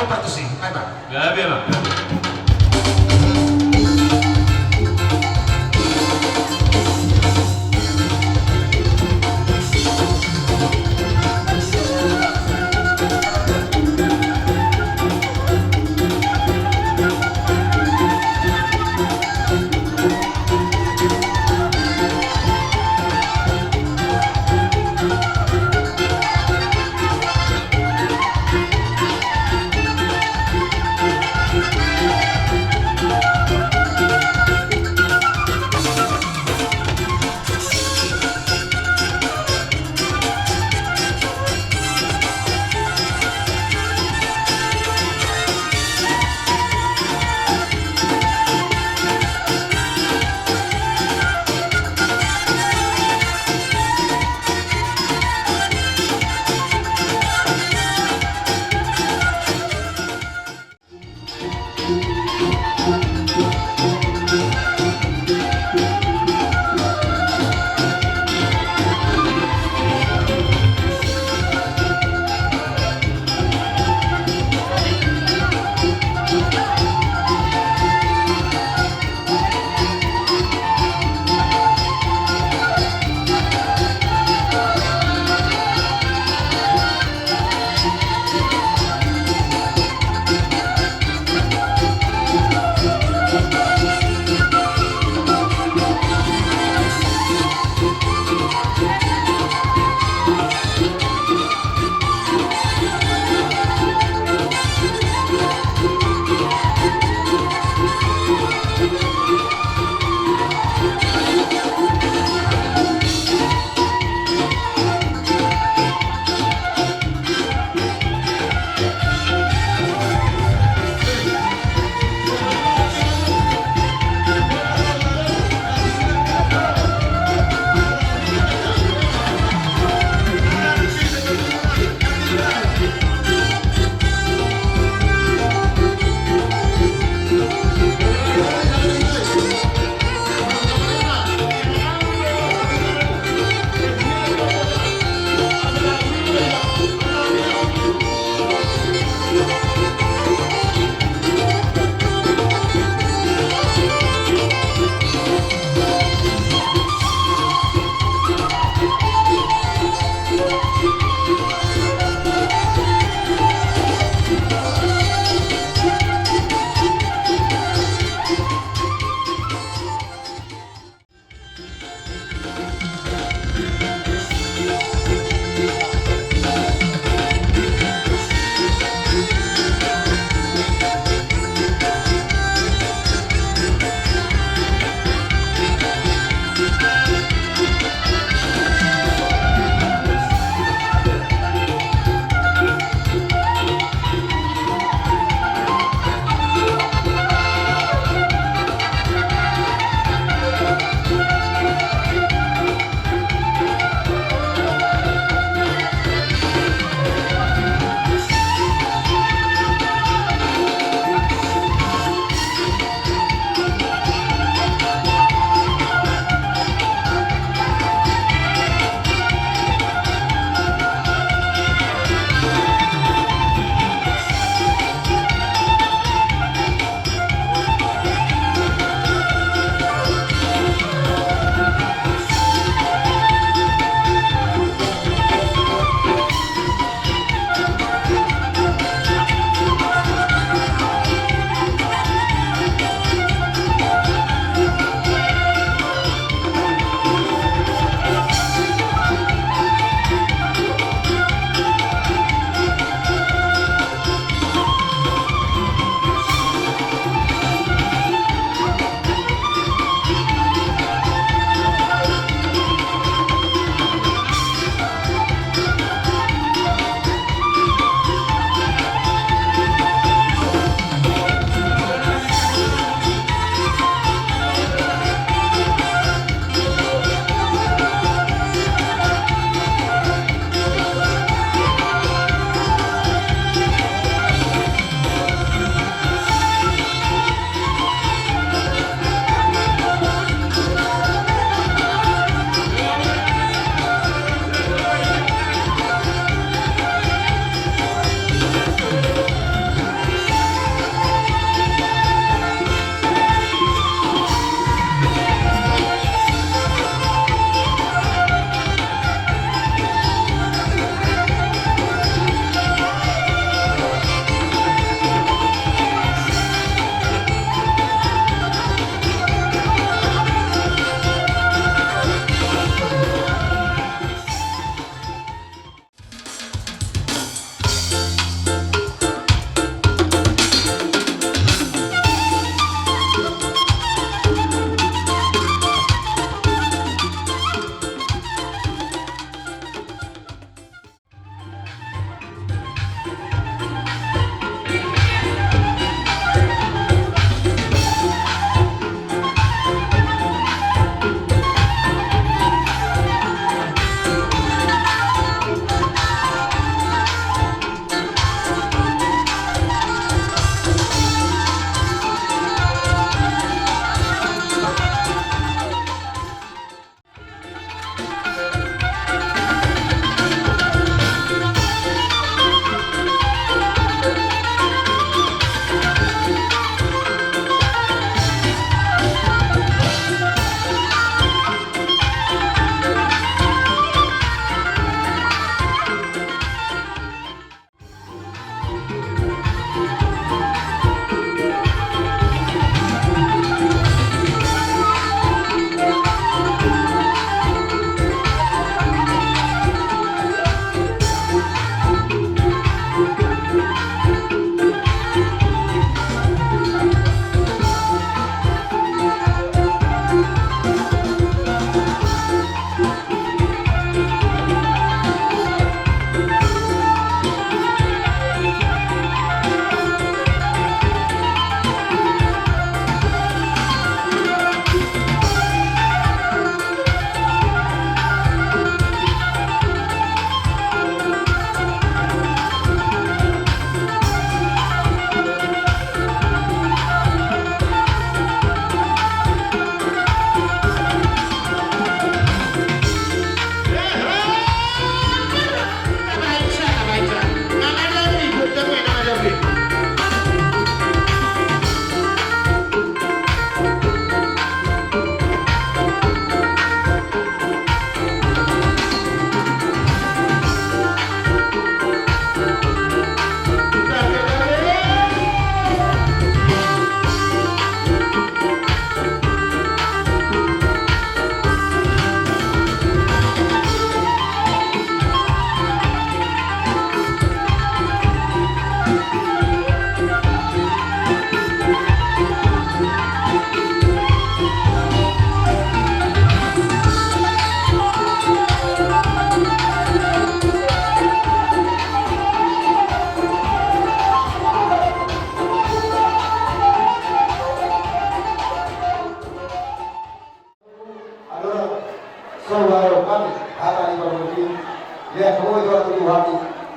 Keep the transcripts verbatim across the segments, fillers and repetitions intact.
Partusi, ayo, Bang. Gabe, Bang.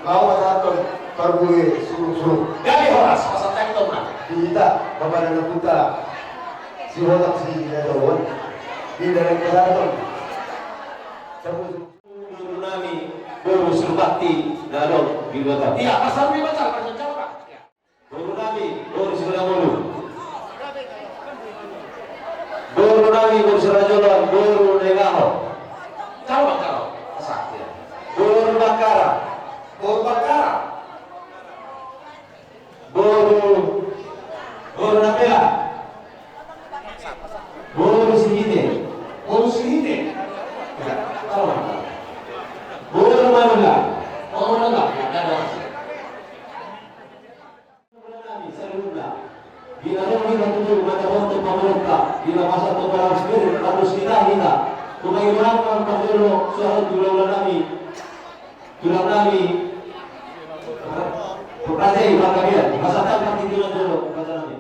Mau pasahathon parbue surung-surung. Jadi horas, pasahat hami tu hamuna. Di hita, Bapak dan Ibu ta, Sihotak Sinaga on. Di dalam pasahathon parbue surung-surung. Boru nami, boru Surbakti, na adong di Batam. Iya, pasahat hami, pasahat, pasahat, pasahat. Boru nami, boru Simangamolu. Boru nami, boru Sirajolon, boru Naingahon. Calo, calo. Asa, iya. Boru Bakkara. Boru Bakkara. Boru, boru Nambela. Boru Sihite. Boru Sihite. Iya. Calo. Boru Manula. Boru Manula. Iya, ada. Nami saluhutna. Di na ro hita tutu manjalo tu pangulutta, di na pasahat tu pangulutta, harus hita hita. Tulang nami, parjolo, suhut tu hula-hula nami. Tulang nami. Raja i, Bang Gabriel, pasahat hami tu tulang jolo, Raja nami.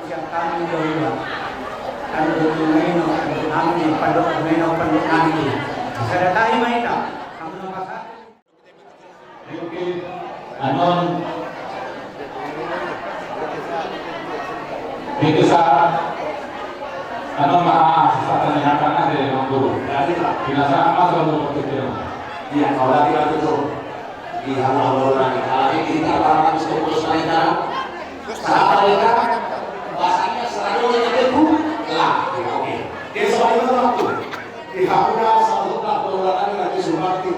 Siang kami jolo. Kami jolo main, kami nami, pandok main, pandok nami. Sada tahi main, kami na pasahat. Oke, anon. Oke, sa-, anon ma, sa-, tanyakan aja ya, Bang Guru. Jadi, Pak. Binasahan mas, Bang Guru, pikiran. Iya, kalau tadi kan itu. Di halaman bola nih. Kalau ini kita akan habis ke Pulau Selayar. Sahabat mereka, bahasanya selalu yang itu. Lah, oke. Dia soal itu waktu. Di hamuna saluhutna boru nami Raja Surbakti.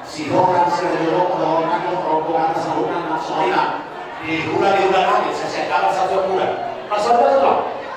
Sihotak Sinaga on, rombongan saluhutna na songon i. Di hula, di hula nami, sesekalan satu bulan. Masa bulan tu,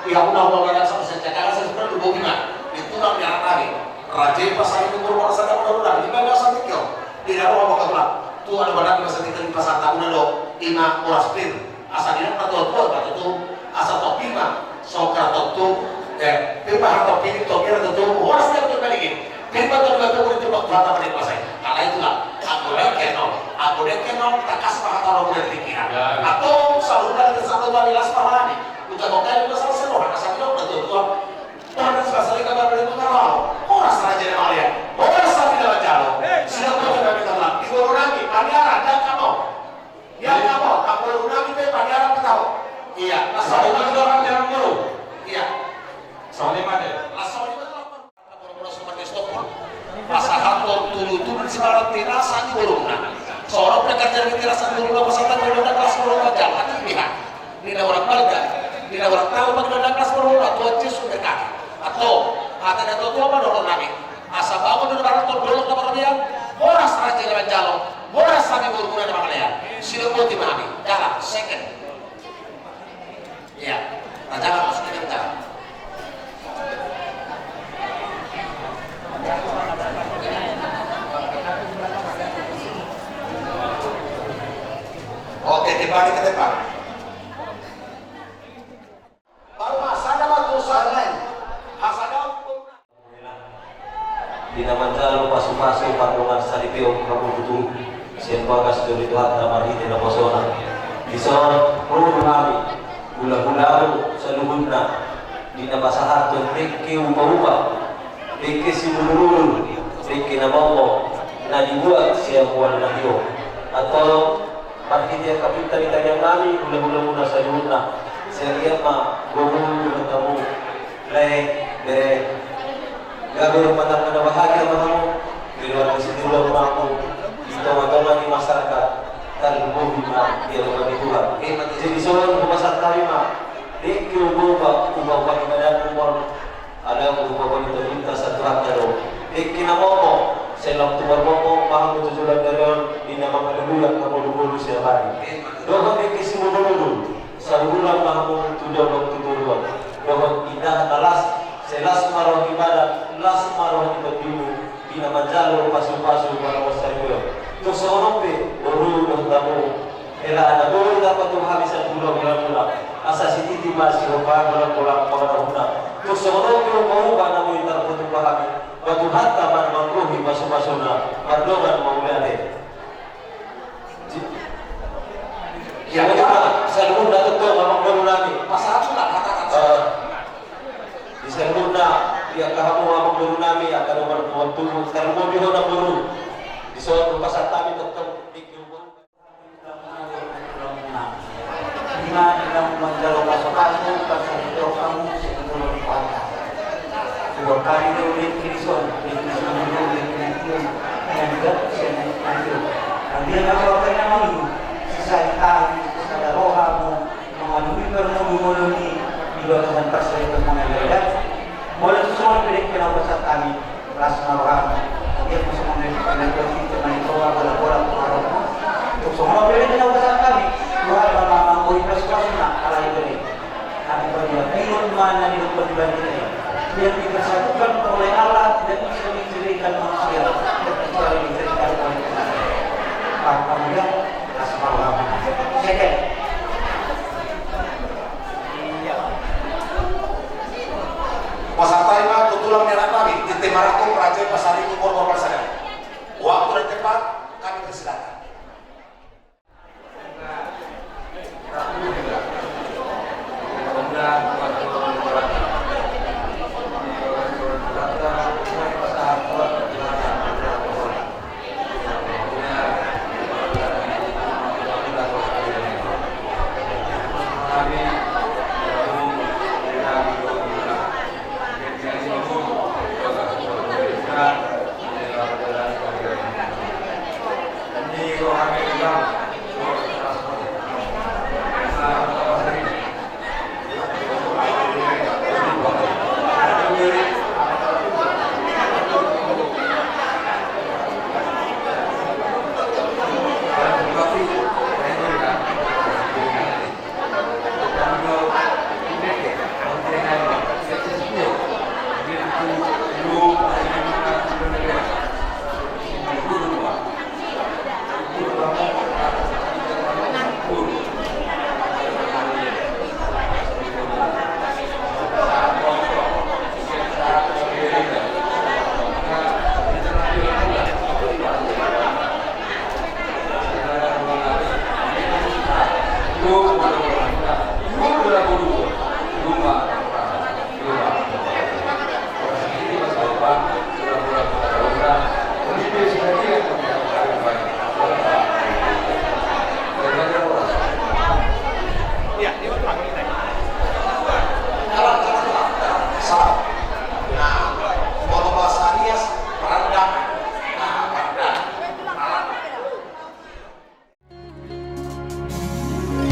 di hamuna hula nami, sesekalan satu bulan, dua bulan. Di tulang ni anak nami. Raja i pasahat tu boru, pasahat tu boru nami. Di mana satu kio? Di dalam apa katulang? Tu ada badan di masa kita di pasahat tu boru nami. Ima boras pir. Asa didok na tuatua ma tutu, asa topi ma, so hatopi, eh, pir ma hatopi, topi ma tutu, horas dia tu balikin. Pir ma tutu, pir ma tutu, pir ma tutu, pir ma tutu. Alai tulang, anggo dengke on, anggo dengke on, tangkas ma hata on, udah pikiran. Ya, ya. Atau saluhutna di satu kali las ma hami. Udah kau kali masalah seluruh, asa didok na tuatua. Horas ma saling kabar dari pengaruh. Horas raja na mangalean. Horas sapi na manjalo. Silang kota kami tetap. Di boru nami, Paniaran, dan kamu. Iya, apa? Kamu udah gitu, Pak, dia orang tahu. Iya, asal orang tahu, orang jangan dulu. Iya. Soalnya mana? Asal itu apa? Kamu udah sempat di stop, Pak. Pasahat tulu-tulu di sebaran terasa di boruna. Seorang pekerja di terasa di boruna, pasahat di boruna, kelas boruna, jangan dilihat. Di na orang balga, di na orang tahu, bagaimana kelas boruna, Tuhan Yesus berkati. Atau, kata dia, Tuhan, Tuhan, mana orang nami? Asa bangun di barat tu dolok na marrobean, horas raja na manjalo, horas hami borumuna na mangalean. Sidok boti ma hami, dalam, second. Iya, na dalam, maksudnya dalam. Oke, kembali ke depan. Baru ma sada ma tu sada. Hasada. Di na manjalo pasu-pasu pardongan saripeon hamu tutu, sian bagas joro ni Tuhanta marhite naposona. Dison ro do hami, hula-hulamu saluhutna, di na pasahathon dengke upa-upa, dengke simudur-udur, dengke na momo, na dibuat sian mual na tio. Atau marhite angka pinta ni tangiang nami, hula-hulamuna saluhutna, sarian ma gogo dohot hamu, lae, bere, gabe rumah tangga na bahagia ma hamu, keluarga sitiruon ma hamu, di tonga-tonga ni masyarakat, tarlumobi ma di adopan ni Tuhan. Jadi songon hupasahat hami ma, dengke upa-upa, upa-upa ni badanmu on, Ala upa-upa ni Tuhanta sahat tu hita do. Dengke na momo, sai lam tu marmomo ma hamu tu joloan ni ari on, di na mangalului angka bolu-bolu siapari. Dohot dengke simudur-udur, sauduran ma hamu tu dolok tu toruan. Dohot indahan na las, sai las ma roha ni badan, las ma roha ni tondimu, di na manjalo pasu-pasu pardongan saripeon. Tung songon on pe, boru dohot hamu. Hela na boi tarpatupa hami sian hula-hulamuna, asa sititi ma sihopahan holan-holan pangarahutna. Tung songon on pe upa-upa na boi tarpatupa hami, ba Tuhanta ma na manggohi pasu-pasuna, mardongan mauliate. Ia, ia, saluhutna tongtong amang boru nami. Pasahat ma hata-hata. Eh, di saluhutna, ia, angka hamu amang boru nami, angka na martubu-tubu, tarlumobi hona boru. Dison Pasahat hami tongtong di Ima di na manjalo pasupasu, pasahat hamu sitolu ni kuarta. Dua kali do di Kristen, di Kristen dulu, di Kristen, yang gak bisa naik lanjut. Nah, dia nggak tahu apa yang mau. Sisa tahu, sisa ada roh kamu, mengalami permohonan ini, di batasan perselisihan mengenai. Boleh tu semua pilih kena pasahat hami. Las ma roham. Dia masuk mengenai pada dua pintu main bola, bola, bola, bola. Untuk semua beda dengan urusan kami. Tuhan, mama, mampu ikhlas, ikhlas, nak, kalah itu nih. Kami berdoa, ikut mana di depan dibandingkan. Yang dipersatukan oleh Allah tidak bisa diceraikan manusia, kecuali diceraikan oleh Tuhan. Paham, ya? Las ma roham. Sekian. Pasahat hami ma tu tulang ni anak nami, Titi Marangkup, Raja Pasaribu, Borbor Pasaga. Waktu dan tempat kami persilakan.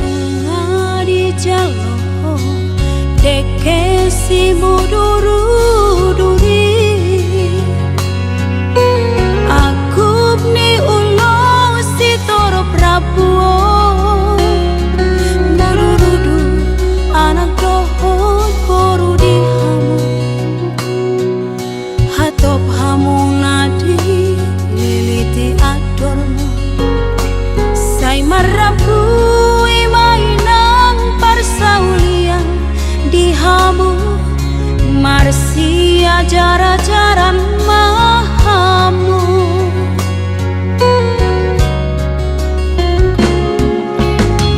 Nunga dijalo dengke simuduruduri, angkup ni ulaon sitorop rambu on, mudurudur anak dohot boru di hamu. Hatop hamu na dililiti andormu, sai marrambu i ma inang parsaulian di hamu, marsiajarajaran ma hamu.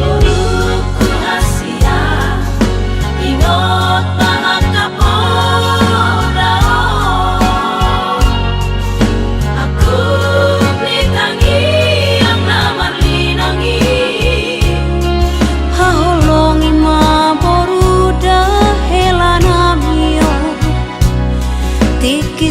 Boru hasian, ingot ma angka poda on. Angkup ni tangiang na marlinang i. Haholongi ma boru da hela nami on. Tingki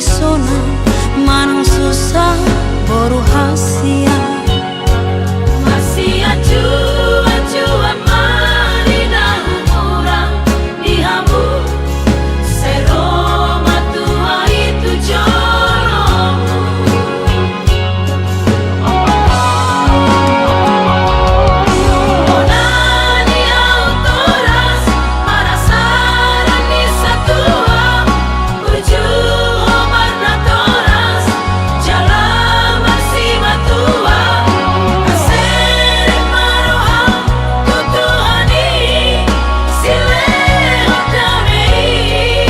Sonang manang susah boru hasian. Masian juan-juan ma di na umurang di hamu, sai ro matua i tu jolomu. Hona ni au toras, parasaran ni satua, burju hombar natoras, jala marsimatua, asa serep ma roha tu Tuhan i, silehon dame i.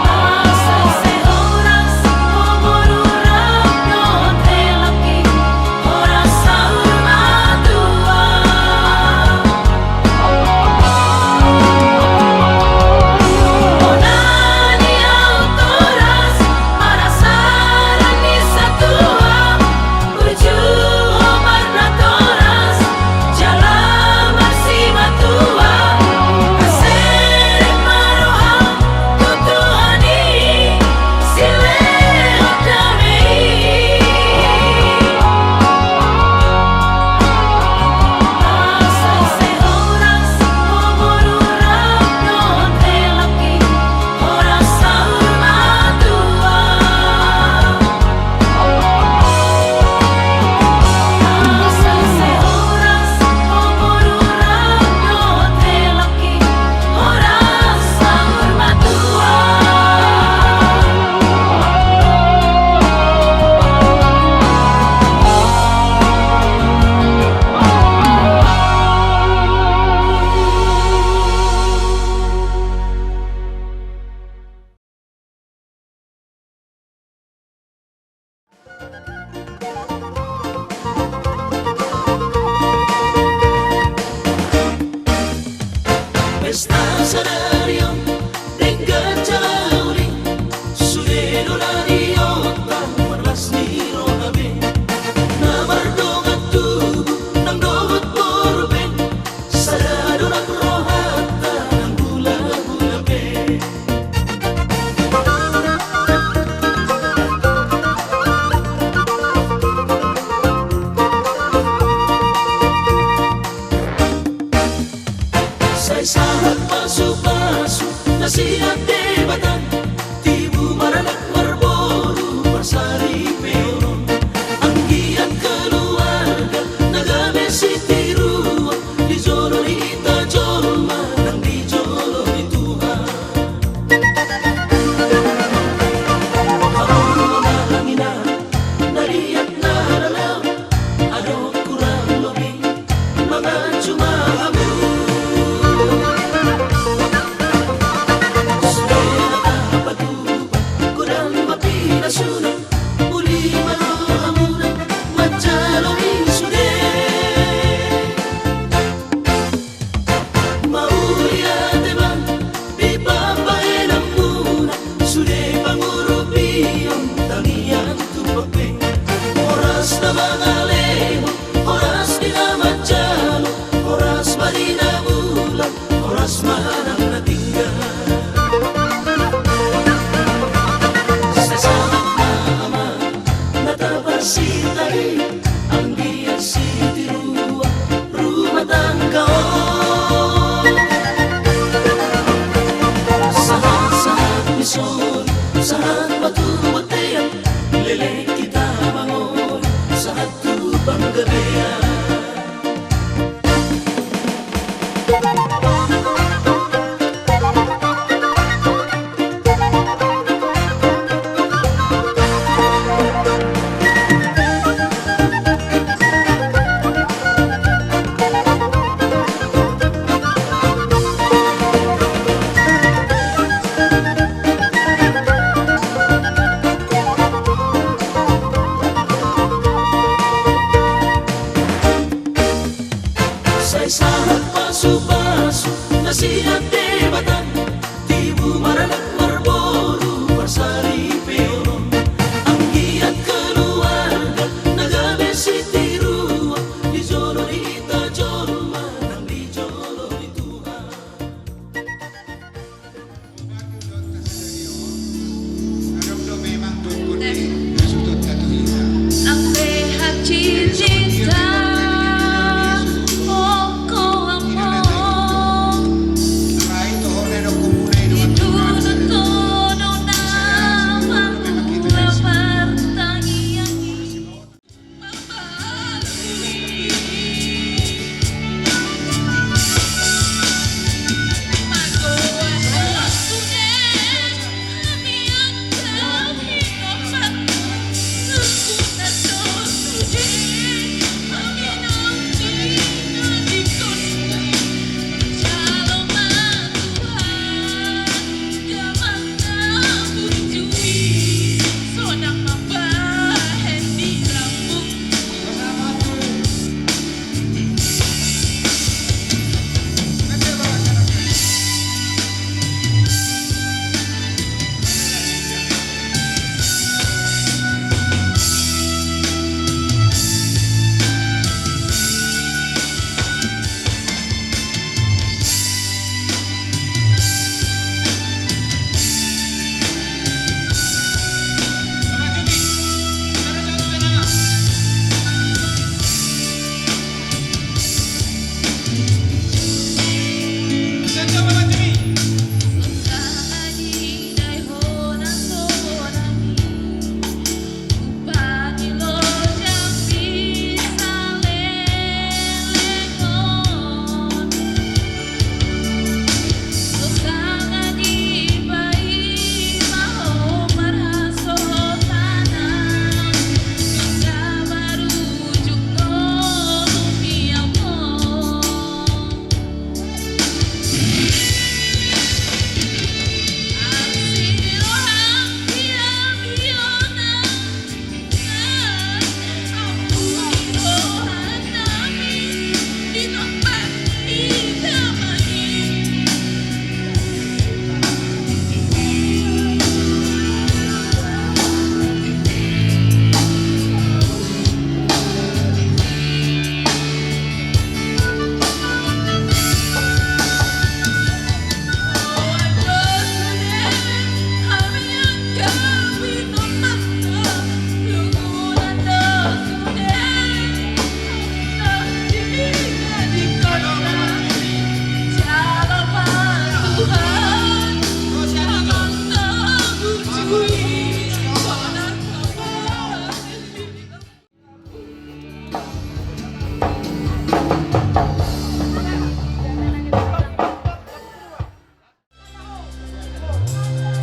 Asa sai horas ho boru rap dohot helak i, horas saur matua. Hona ni au toras, parasaran ni satua, burju hombar natoras, jala marsimatua, asa serep ma roha tu Tuhan i, silehon dame i. Asa sai horas ho boru rap dohot helak i, horas saur matua. Asa sai horas ho boru rap dohot helak i, horas saur matua. Pesta sadari on denggan jala uli, sude do na diontang marlas ni roha be. Na mardongan tubu nang dohot boru pe, sada do nang rohanta nang hulahula pe. Sai sahat pasupasu na sian Debata, tibu maranak marboru marsaripeon on, anggiat keluarga na gabe sitiruon di jolo ni hita jolma nang di jolo ni Tuhan. Hamu ma inang, na liat na leleng, adong kurang lobi, manganju ma hamu. Sude na tapatupa godang ma pinasuna, uli ma rohamuna manjalo i sude. Mauliate ma di pambahenanmu,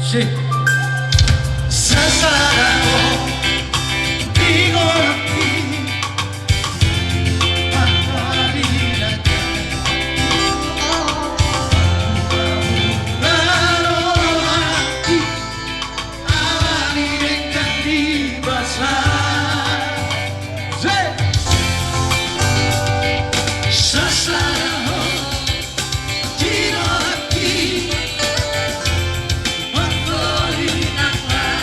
Si. Sasada ho di golangki, mangoli nangkin. Lalu hati, ala ni denggan di basa. Si. Sasada ho di golangki, mangoli nangkin.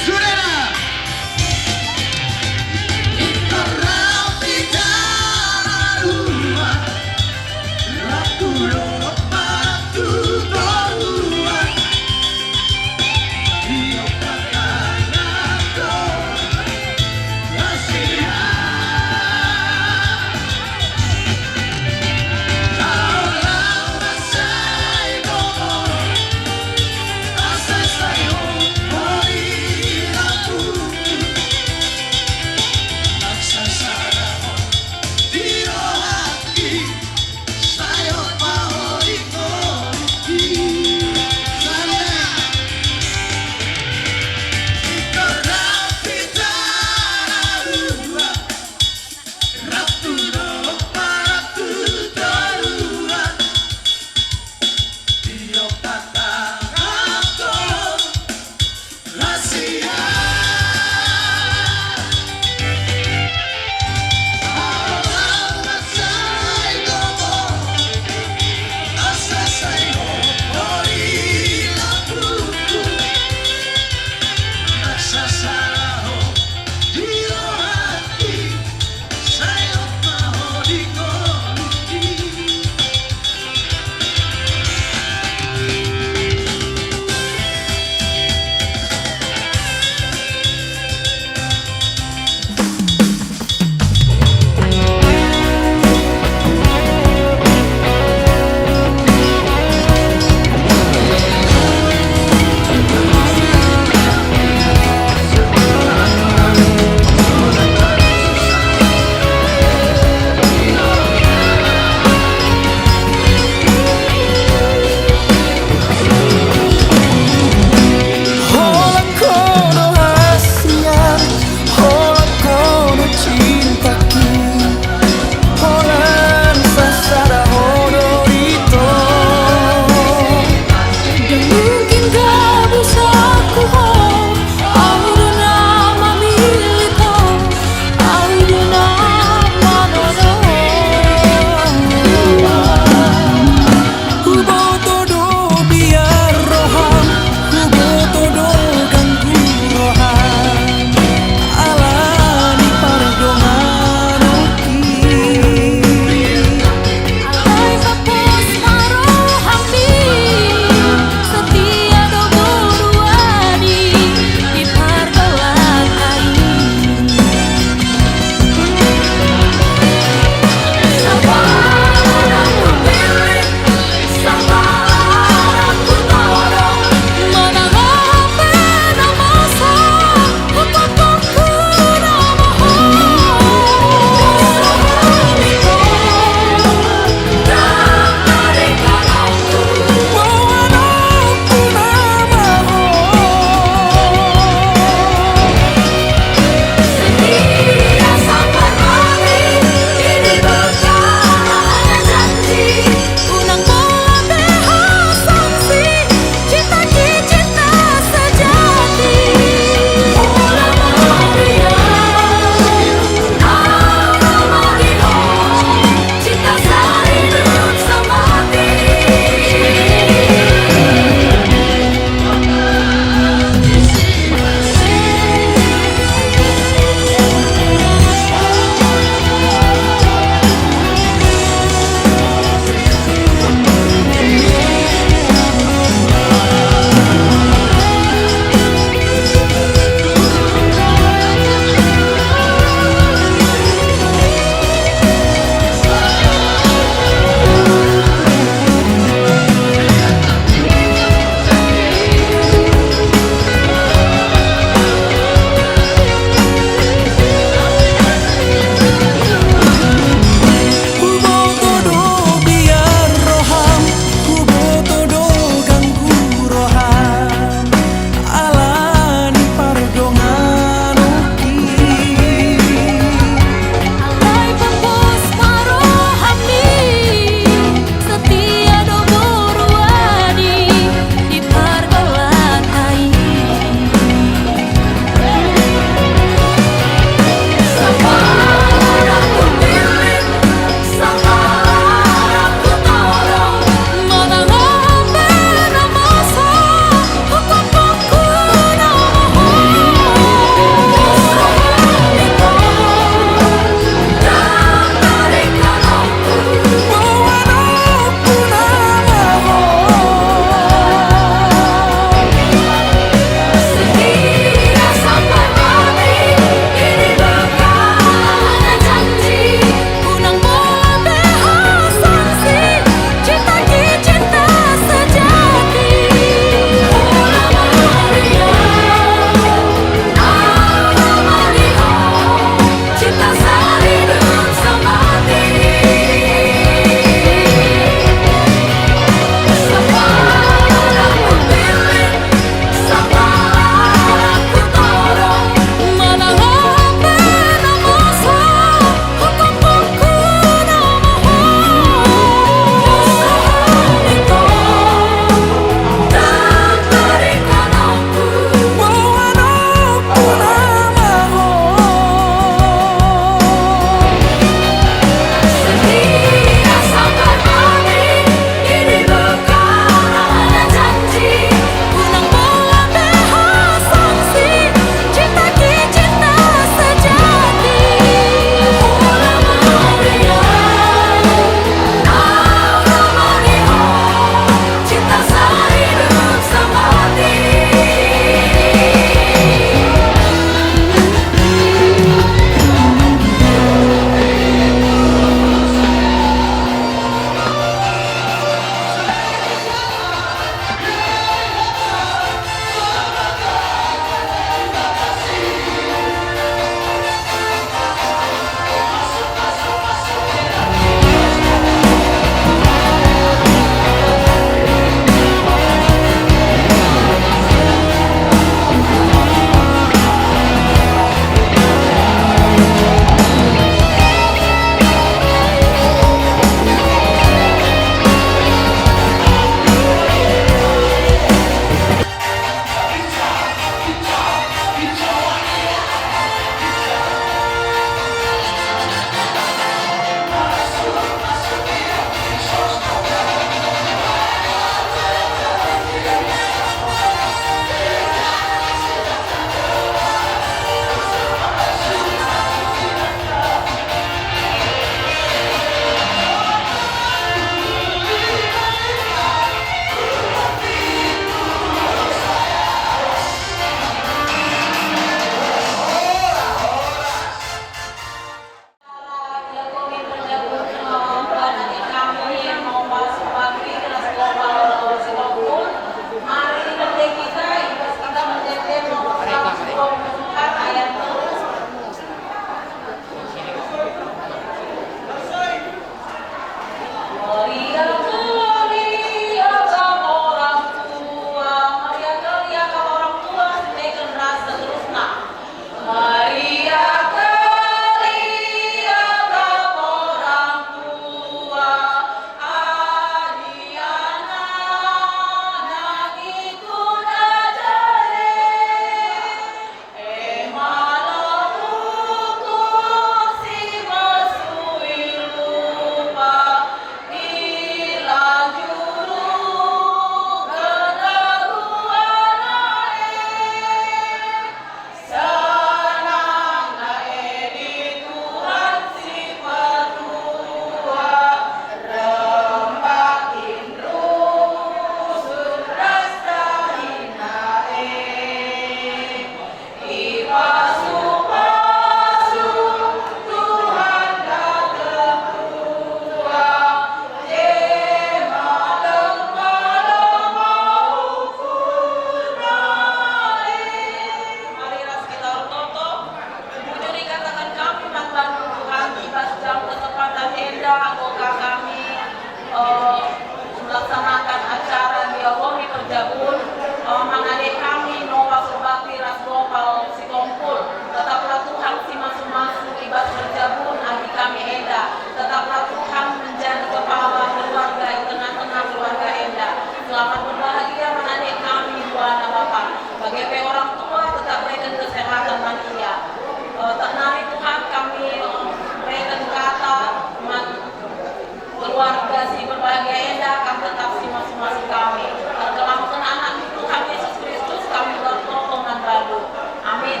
Keluarga si berbahagia ini akan tetap si masing-masing kami. Dalam anak Tuhan Yesus Kristus kami berdoa dengan baru. Amin.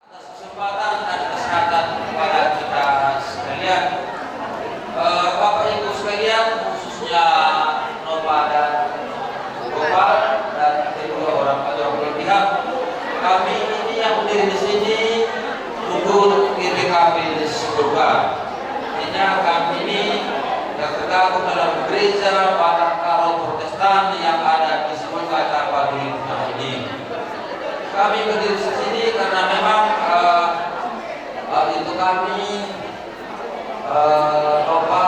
Atas kesempatan dan kesehatan kepada kita sekalian. Eh, Bapak Ibu sekalian, khususnya Nova dan Gopal dan kedua orang tua yang berpihak. Kami ini yang berdiri di sini untuk G B K P di Sibolga. Artinya kami ini yang tergabung dalam gereja Batak Karo Protestan yang ada di Sibolga Tapanuli Tengah ini. Kami berdiri di sini karena memang, eh, eh, itu kami, eh, Nova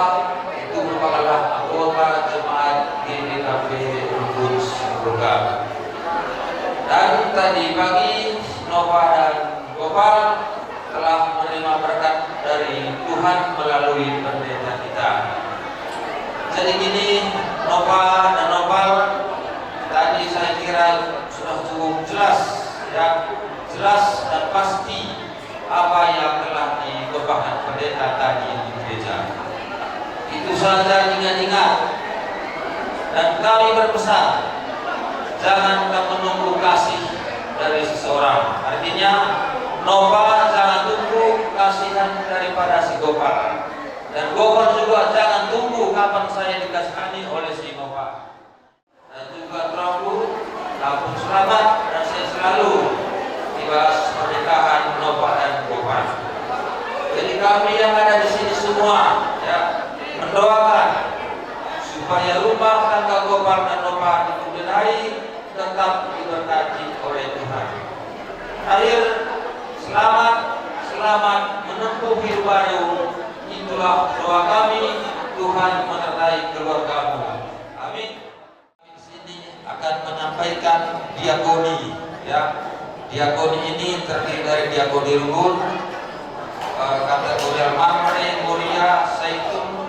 itu merupakanlah anggota jemaat G B K P Rungkut Sibolga. Dan tadi pagi Nova dan Gopal telah menerima berkat dari Tuhan melalui pendeta kita. Jadi gini, Nova dan Gopal, tadi saya kira sudah cukup jelas, ya, jelas dan pasti apa yang telah dikhotbahkan pendeta tadi di gereja. Itu saja ingat-ingat. Dan kami berpesan, jangan kamu menunggu kasih dari seseorang. Artinya, Nova jangan tunggu kasihan daripada si Gopal. Dan Gopal juga jangan tunggu kapan saya dikasihani oleh si Nova. Dan juga Tuanku, kamu selamat dan sehat selalu di bagasan pernikahan Nova dan Gopal. Jadi kami yang ada di sini semua, ya, mendoakan supaya rumah tangga Gopal dan Nova di kemudian hari tetap diberkati oleh Tuhan. Akhir, selamat, selamat menempuh hidup baru. Itulah doa kami, Tuhan menyertai keluargamu. Amin. Di sini akan menyampaikan diakoni, ya. Diakoni ini terdiri dari diakoni rungkun, eh, kategorial Mamre, Moria, Zaitun,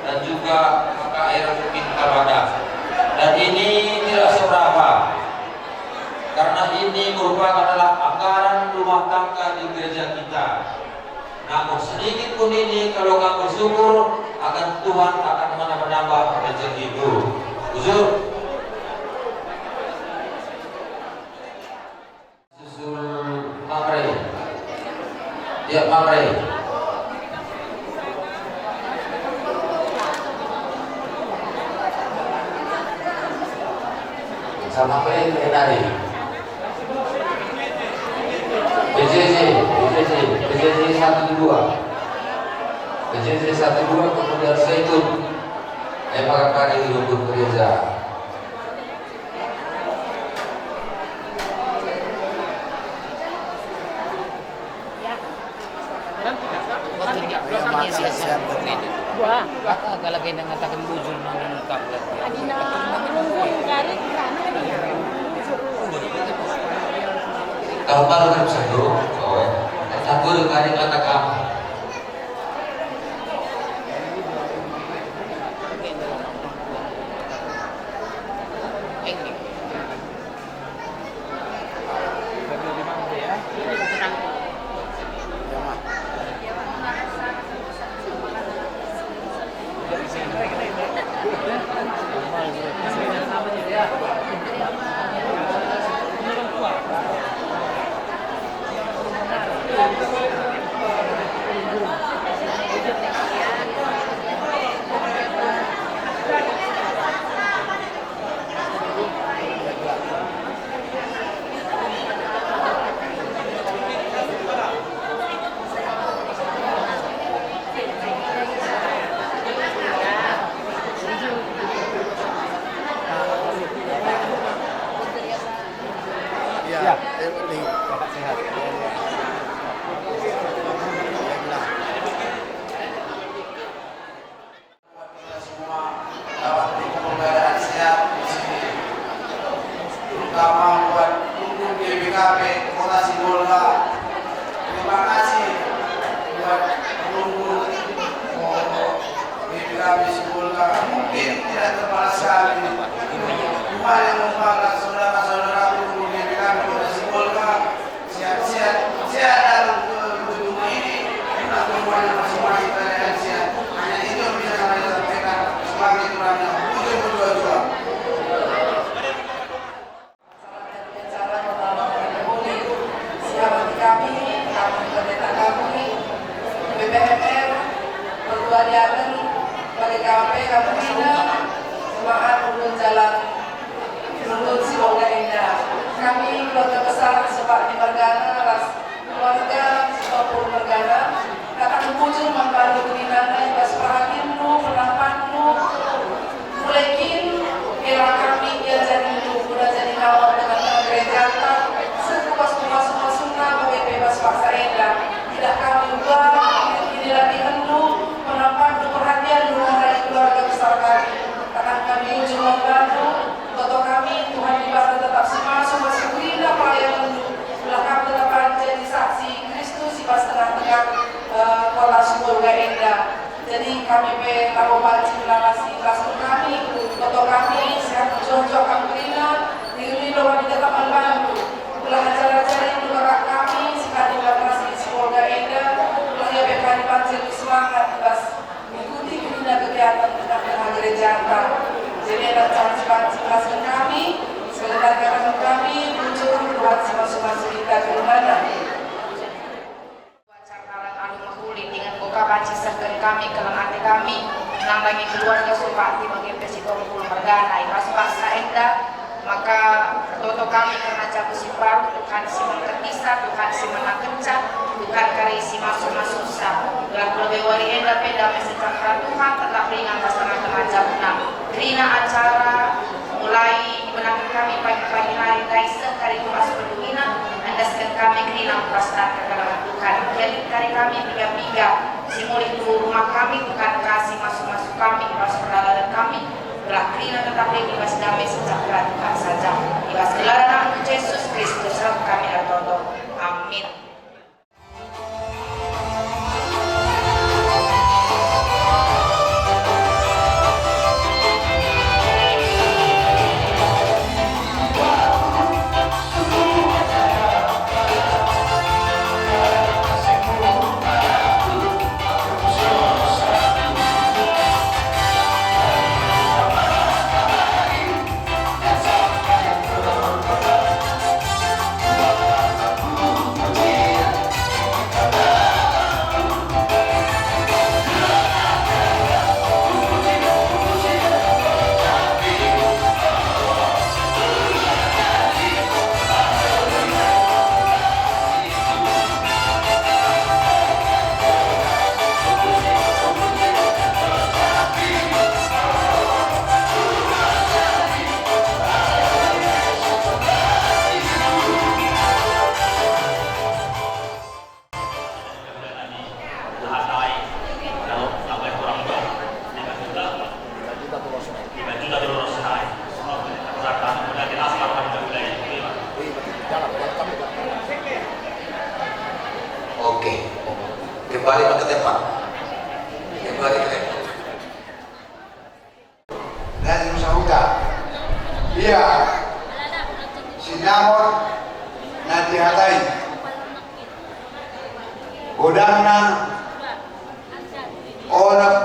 dan juga K K R Minta Wadah. Dan ini tidak seberapa, karena ini merupakan adalah anggaran rumah tangga di gereja kita. Namun sedikit pun ini, kalau kamu bersyukur, akan Tuhan akan menambah-nambah rezekimu. Jujur. Susul Mamre. Ya, Mamre. Sama Mamre, Enari. P J J, P J J, P J J satu dua. P J J satu dua, kemudian Zaitun. Emang kami rungkun gereja. Wah. Agak lagi dengan takan bujur, nang lengkap lagi. Adina rungkun garit, rana dia. Tahu baru kan satu, oh, eh, tahu baru kali kata kamu. Iya, iya. Sehat. Buat kita semua, dapat di keadaan sehat di sini. Terutama buat rungkun G B K P Kota Sibolga. Terima kasih buat rungkun G B K P Sibolga. Mungkin tidak terbalas kami. Cuma yang membangga saudara-saudara rungkun G B K P Kota Sibolga. Sehat-sehat, sehat datang ke gedung ini, kita semuanya masing-masing keadaan sehat. Hanya itu yang bisa Kami pe, kami pe, jemaat Ulu Jalan, Ulu Sibolga Indah. Kami keluarga besar Supardi Margana, ras keluarga Sitompul Margana, datang bujur mambantu inang i, pas perhatianmu, penampanmu, mulai kin, hela kami ia jadi lu, udah jadi kawan dengan gereja, seku pas masuk-masuk na, mulai bebas paksa enda. Tidak kami ubah, ini latihanmu, penampanmu, perhatianmu, dari keluarga besar kami. Datang kami bujur mambantu, toto kami, Tuhan Debata tetap simasu-masu, gurina pelayananmu, gelah kami tetap jadi saksi Kristus di tengah-tengah, eh, kota Sibolga enda. Jadi kami pe tabo pancing na masi pasu kami, toto kami, sehat, jojok, kami gurina, di rumah kami tetap mambantu. Gelah acara-acara itu kakak kami, sehat, di masi Sibolga enda, gelah ia pe kami pancing semangat, pas mengikuti guna kegiatan tengah-tengah gereja. Jadi, ada caci-caci kami, sebenarnya kami, muncul keluar simasu-masu kita ke rumahnya. Wajah karang alu mahuli, dengan boka banci sangkan kami, kelang ate kami, nang bagi keluarga Supardi, bagi pe Sitompul Margana, i pas paksa enda, maka toto kami karena jabu siparu, Tuhan si mangkatisa, Tuhan si manangkensa, Tuhan kari si masu-masusa. Gelah molo bewari enda pe dame sejahtera Tuhan tetap ringan pas tengah-tengah jabuna. Kerina acara mulai menangkan kami pagi-pagi hari, dari sekali tuas pedulina, andaskan kami kerina prastan kekalaman Tuhan. Jadi kari kami piga-piga, si mulih tu rumah kami, Tuhan kasih masu-masu kami, pas perlawanan kami, Gelah kerina tetap di bebas dame sejahtera Tuhan saja. Di bas gelar Anakmu Jesus Kristus, rap kami rap toto. Amin. Oke, kembali ke tempat. Kembali ke tempat. Dari nusa huta. Ia sinamot na dihatai godangna onom,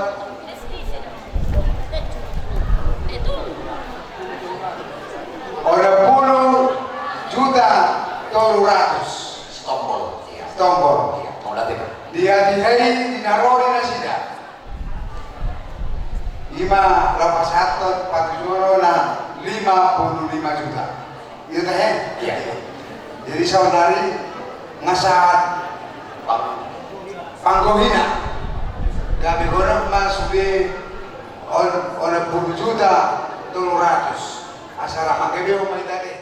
onom pulu juta tolu ratus. Sitompul. Ia. Sitompul. Ia. Dia dihai di na ro di nasida. Ima lapasathon patujuonna lima pulu lima juta. Ia tahe? Ia. Jadi saudari ngasat panggohina. Gabe godang ma sude on, onom pulu juta tolu ratus. Asa ra manggabe on ma ita de.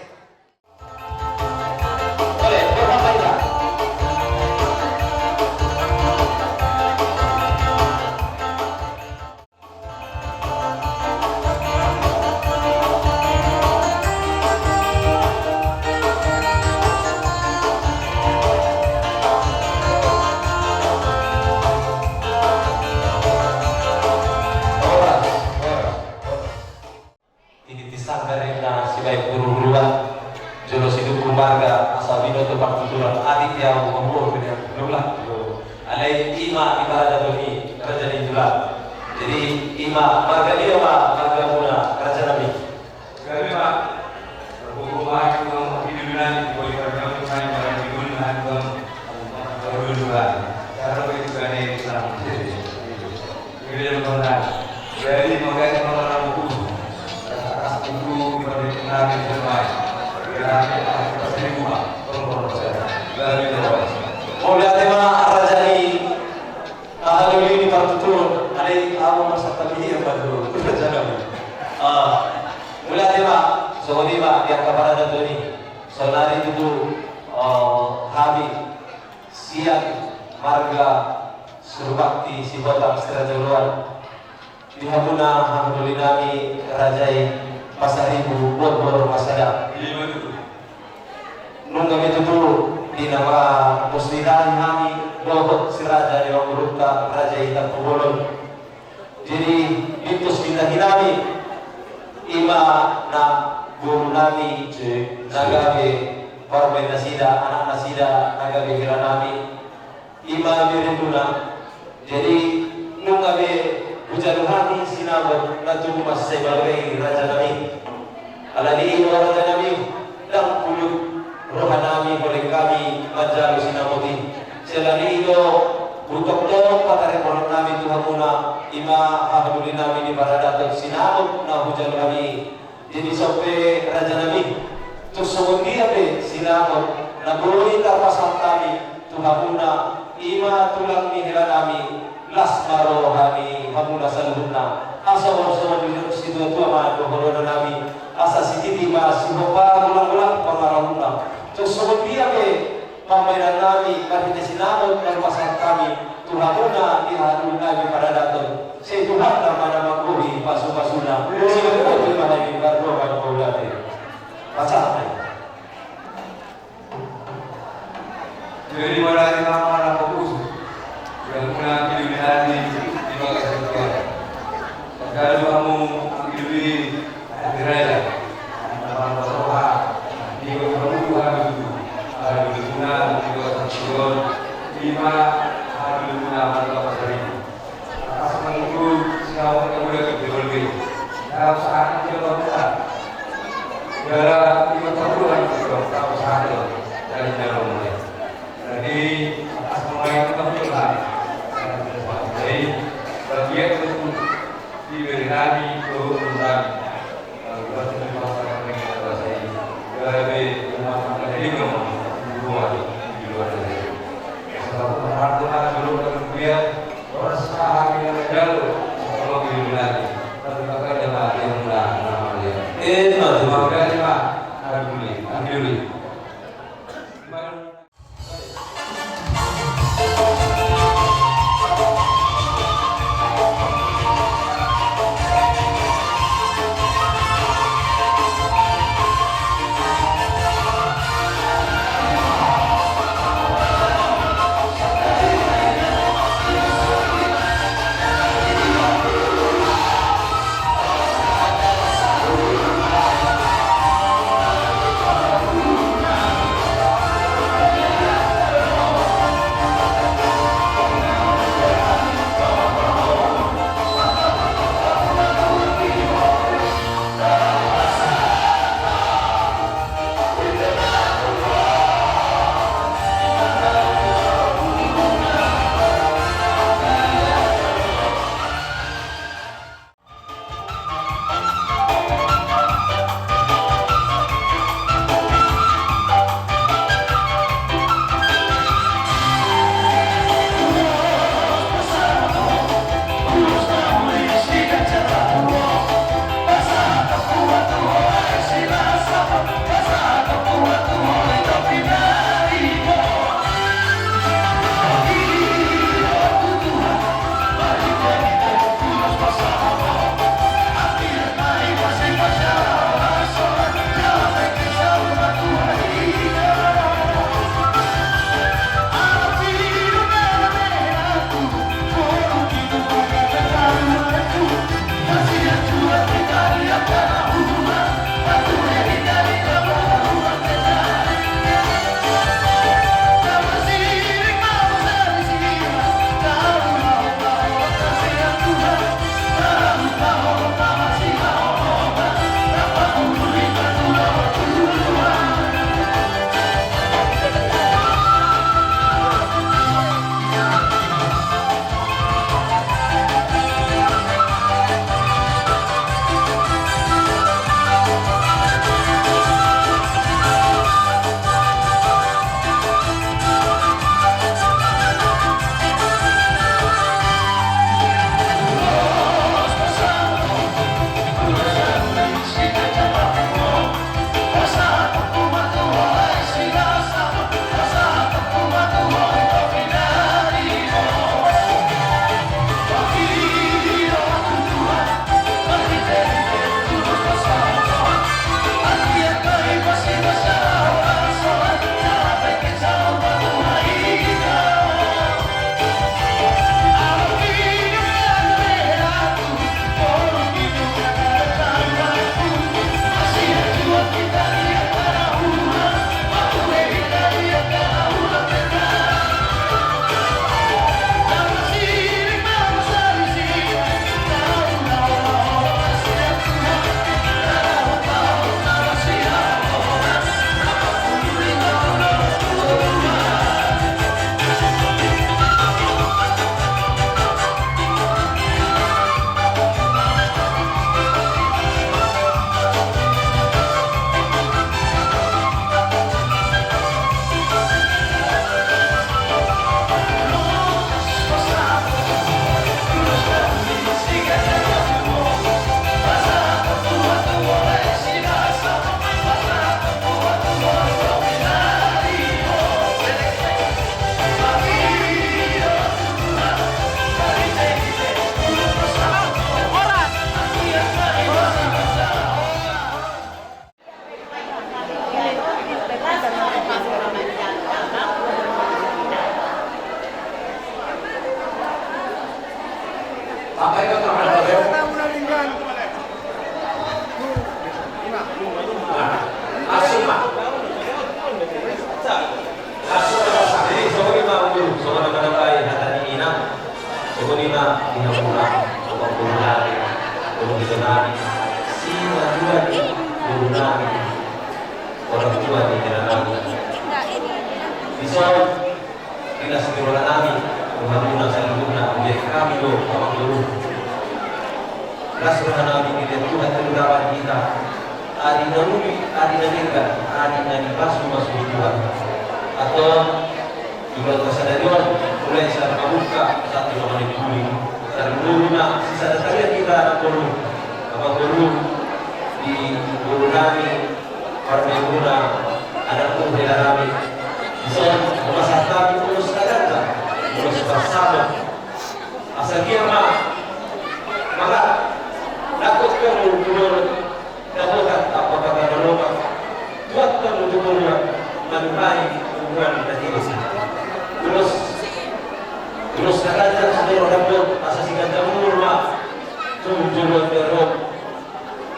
Titi sanggar ninna sibaen guru-guruan, jolo sidungkun marga asa binoto partuturan, atik di au mamboan pilihan guru lah. Alai ima di paradaton i raja ni tulang. Jadi ima marga dia ma margamuna raja nami. Gabe ma. Berhubung bahan juga mau hidup lagi, boleh bergabung main barang di guna, barang di guna. Karena begitu kan ini tulang. Jadi, jadi, jadi, jadi, jadi, jadi, jadi, jadi, jadi, jadi, jadi, jadi, Jadi, mauliate ma, Amang Raja Bogus. Atas itu, di balik nami semai. Di balik nami semai. Tolong, tolong, saya. Dari Jawa. Mauliate ma, Raja i. Aha dulu ni partuturon. Alai, ahu masa tabi yang baru. Raja nami. Ah, mauliate ma. Songon i ma, di angka paradaton i. Saonari tutu, oh, hami. Sian marga Surbakti Sihotang Siraja Oloan. Di hamuna hahadoli nami Raja i Pasaribu Borbor ma sada. Nunga be tutu di na mamuslitahi hami dohot si raja ni amangborunta Raja i Tampubolon. Jadi, di tos hinahi nami, i ma na boru nami, na gabe parumaen nasida, anak nasida, na gabe hela nami, i ma berengkuna. Jadi, nunga be hujalo hami sinamot na tubu mansai balga i, raja nami. Alani i do, raja nami, ndang pulut roha nami, holeng hami manjalo sinamot i. Siala ni i do, hutoktokon pataremon nami tu hamuna, i ma hahadoli nami di paradaton, sinamot na hujalo hami. Jadi, songon i, raja nami, tung songon dia pe sinamot na boi tarpasahat hami tu hamuna, i ma tulang ni hela nami, las ma roha ni hamuna saluhutna. Asa songon, songon didok situatua ma dohonon nami, asa sititi ma sihopa, golanggolang pangarahutna. Tung songon dia pe pambahenan nami marhite sinamot na hupasahat hami tu hamuna di hahadoli nami paradaton, sai Tuhanta ma na manggohi pasupasuna. Sihol ma hami mardongan mauliate. Pasahat ma i. Jadi, mauliate ma, Amang Raja Bogus. Yang muna pilih hati di bagasan Tuhan. Tajalu hamu anggi doli, anggi raja. Amang Raja Bogus. Di bagasan Tuhan itu. Aduh, muna di bagasan Tuhan. Lima, aduh, muna, Amang Raja Bogus. Atas mangku siapa yang udah kerja lebih. Dalam saat itu, Bapak, dalam lima tahun, dalam saat itu, dari dalam mulai. Jadi, atas nama yang Tuhan, jadi, bagian itu diberi kami, turun kami. Lalu, buat itu, Bapak, yang kita kuasai. Jadi, rumah tangga ini, rumah, di luar, di luar dari. Sebab, orang tua, dulu, kemudian, Horas ma hami na manjalo, tolong dilindungi. Tapi bakal dia mati, yang mudah, nama dia. Eh, mati. Mauliate ma, anggi doli, anggi doli. Boru nami, sinatuan boru nami, orang tua di hela nami. Dison, di las ni roha nami tu hamuna saluhutna, mauliate hami do, amang boru. Las roha nami di Tuhan, terutama di hita, ari na uli, ari na denggan, ari na nipasu-pasu ni Tuhan. Antong, di bagasan sadari on, mulai sian pamungka sahat tu na manungkun. Tarlumobi ma sisada tarian hita anak boru, amang boru, di boru nami, parmemuna, anak boru hela nami. Dison, pasahat hami ulos na ganjang, ulos parsamotan. Asa dia ma, maka, nakot kamu, Dapotan, apa kata Roma? Tuat kamu tu boruan, manuhai hubungan na tiris. Ulos, ulos na ganjang sudoro dapot, asa siganjang umur ma tu joloan ni ari on.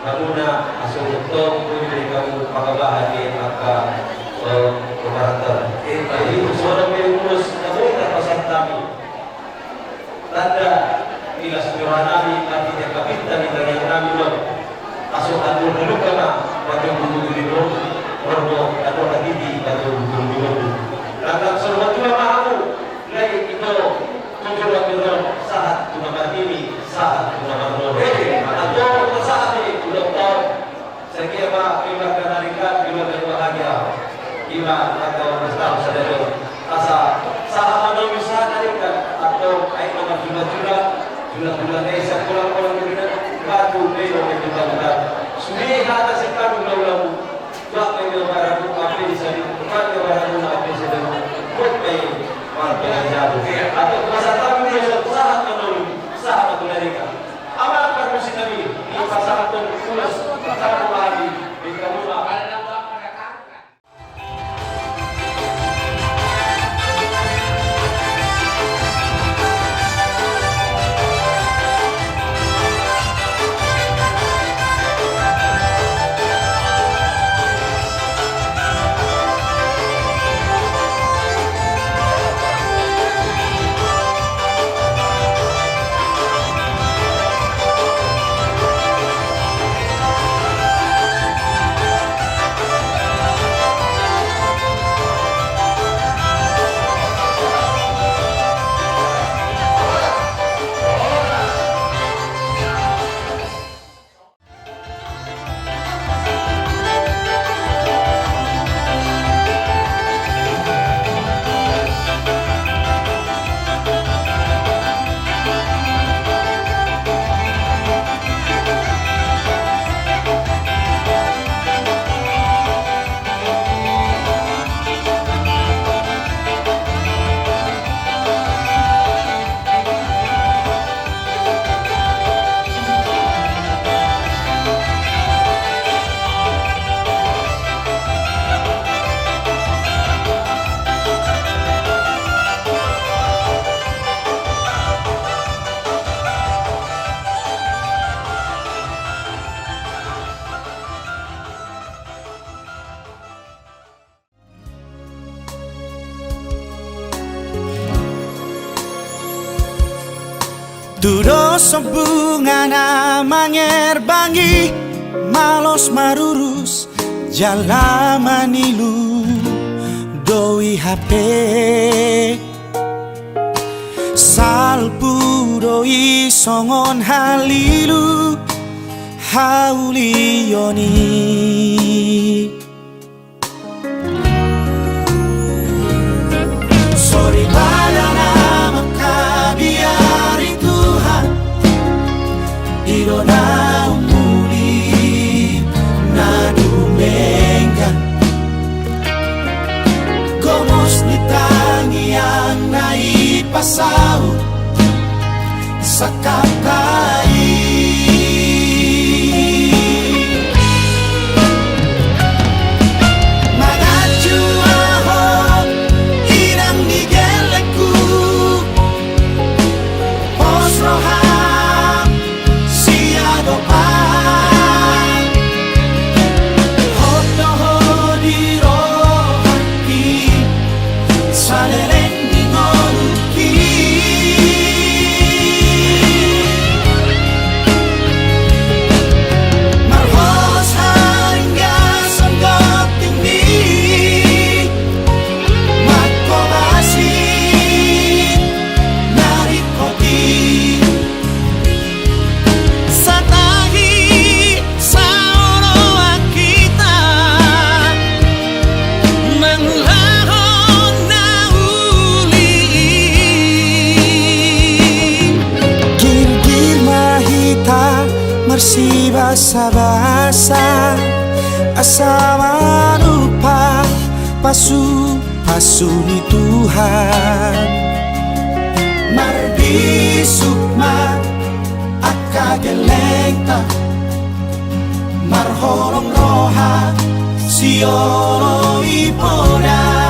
Hamuna, asa tong, boi be hamu panggabean ni angka, eh, pembarantan. Jadi, songon i pe ulos na boi tarpasahat hami. Tanda di las ni roha nami, marhite angka pinta ni tangiang nami do. Asa haluar halumpang ma, patung bumbung ni boru, ro do haluar hatiti, patung bumbung ni boru. Rangkap saur matua ma hamu, lae ito, tu joloan ni ari on, sahat tu na marnini, sahat tu na marnono. Antong, pasahat i, ulang tahun. Sagia ma keluarga na ringkot, keluarga na bahagia. Ima angka on, asa sahat ma nami sahat na ringkot, antong aek na marjula-jula, jula-jula na i sian kolang-kolang ni batu, batu na i na marjula-jula. Sude hata sian hami hula-hulamu. Buat ma i na baramu, ampe di sadi, buat ma i na baramu, ampe di sadi. Buat ma i na baramu. Antong pasahat ma nami, sahat ma nami, sahat ma tu na ringkot. Amang parmusik nami, dipasahathon ulos, sahat ma nami, di hamuna. Tudos on bunga na mangerbangi, malos marurus jala manilu do i hape. Salpu do i songon halilu haulion i. Soripada na mangkabiari Tuhan, i do na umuli na dumenggan. Gomos ni tangiang na i pasaut sangkap ta i. Manganju ahu inang ni gellengku, pos roham sia dopan. Hot do ho di rohangki, saleleng ni ngolungki. Sibasabasa asa manumpak pasupasu ni Tuhan. Marbisuk ma angka gellengta, marholong roha sioloi poda.